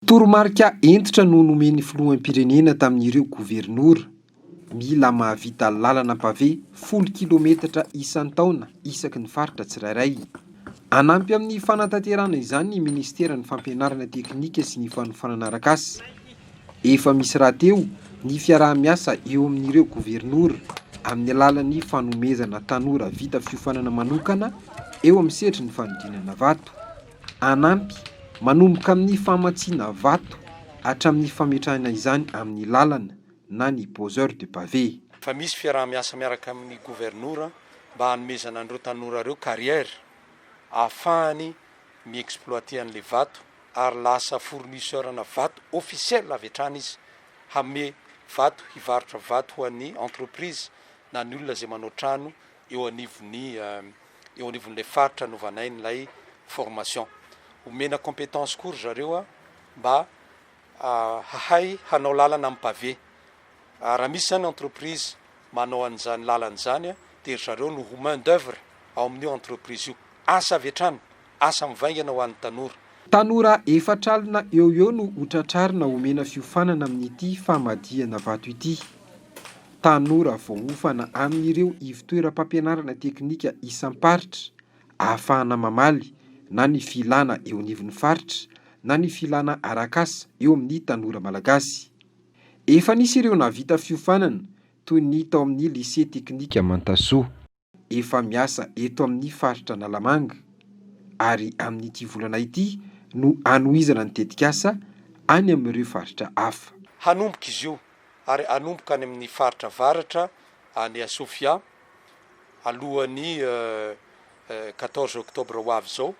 Toromarika hentitra no nomen'ny filoham-pirenena tamin'ireo governora. Mila mahavita lalana pavé 10 kilometatra isan-taona isaky ny faritra tsirairay. Hanampy amin'ny fanatanterahana izany ny minisiteran'ny fampianarana teknika sy ny fanofanana arak'asa. Efa misy rahateo ny fiaraha-miasa eo amin'ireo governora amin'ny alalan'ny fanomezana tanora vita fiofanana manokana eo amin'ny sehatry ny fanodinana vato. Hanampy manomboka amin'ny famatsiana vato hatramin'ny fametrahana izany amin'ny lalana na ny poseur de pavé. Efa misy fiaraha-miasa miaraka amin'ny governora mba hanomezana an'ireo tanora ireo carrière ahafahany mi-exploiter an'ilay vato ary lasa fournisseur-na vato officiel avy hatrany izy hanome vato, hivarotra vato ho an'ny entreprise na ny olona izay manao trano eo anivon'ny eo anivon'ilay faritra novanay formation. Omena compétence koa ry zareo mba hahay hanao lalana amin'ny pavé. Raha misy zany entreprise manao an'izany lalana izany dia ry zareo no ho main d'oeuvre ao amin'io entreprise io. Asa avy hatrany, asa mivaingana ho an'ny tanora. Tanora 40 eo eo no ho tratrarina omena fiofanana amin'ity famadihana vato ity. Tanora voaofana amin'ireo ivon-toeram-pampianarana teknika isam-paritra ahafahana mamaly na ny filana eo anivon'ny faritra na ny filana arak'asa eo amin'ny tanora malagasy. Efa nisy ireo nahavita fiofanana toy ny tao amin'ny lycée teknika Mantasoa. Efa miasa eto amin'ny faritra Analamanga ary amin'ity volana ity no hanohizana ny tetikasa any amin'ireo faritra hafa. Hanomboka izy io ary hanomboka any amin'ny faritra avaratra any Sofia alohan'ny 14 octobre ho avy izao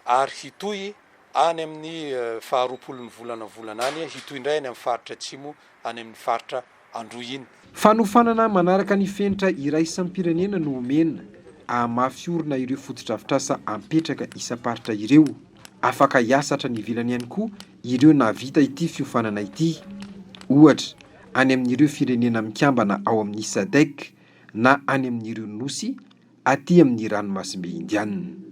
ary hitohy any amin'ny faharoapolon'ny volana volana any, hitohy indray any amin'ny faritra atsimo any amin'ny faritra Androy iny. Fanofanana manaraka ny fenitra iraisam-pirenena no omena hahamafy orina ireo fotodrafitrasa apetraka isam-paritra ireo. Afaka hiasa hatrany ivelany ihany koa ireo nahavita ity fiofanana ity. Ohatra, any amin'ireo firenena mikambana ao amin'ny SADC na any amin'ireo nosy aty amin'ny ranomasimbe Indianina.